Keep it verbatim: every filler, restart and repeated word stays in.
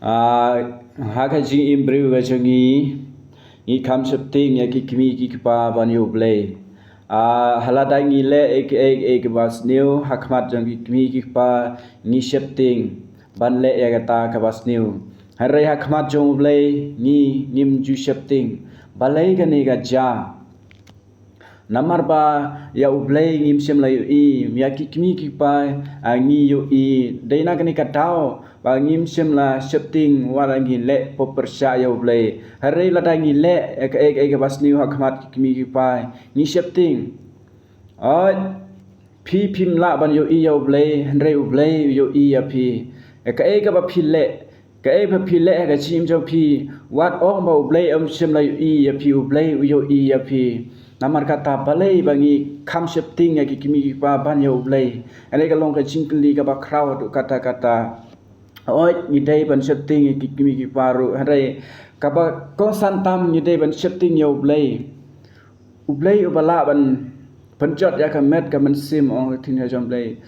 Ah, ha ka jingim briew ka jong ngi, ngi kham sheptieng ïa ki kmie ki kpa ban ïa U Blei. Ah, ha lada ngi leh ïa kaei kaei kaba sniew ha khmat jong ki kmie ki kpa, ngi sheptieng ban leh ïa kata kaba sniew. Hynrei ha khmat jong U Blei ngi ngim ju sheptieng. Balei kane ka jia? Namar ba ïa U Blei ngim shym la ïohi, ïa ki kmie ki kpa, ah, ngi ïohi. Dei na kane ka daw ba ngim shym la sheptieng wat la ngi leh pop pyrshah ïa U Blei. Hynrei lada ngi leh ïa kaei kaei kaba sniew ha khmat ki kmie ki kpa, ngi sheptieng. Oi, phi phim lah ban ïohi ïa U Blei, hynrei U Blei u ïohi ïa phi. Ïa kaei kaba phi leh, kaei ba phi leh ha ka jingim jong phi, wat ong ba U Blei um shym la ïohi ïa phi, U Blei u ïohi ïa phi. Namar kata balei ba ngi kham sheptieng ïa ki kmie ki kpa ban ïa U Blei? Kane ka long ka jingkylli kaba khraw haduh katta katta. Oi, ngi dei ban sheptieng ïa ki kmie ki kpa ruh, hynrei kaba kongsan tam ngi dei ban sheptieng ïa U Blei. U Blei uba lah ban pynjot ïa ka met ka mynsiem, ong ka ktien ka jong U Blei.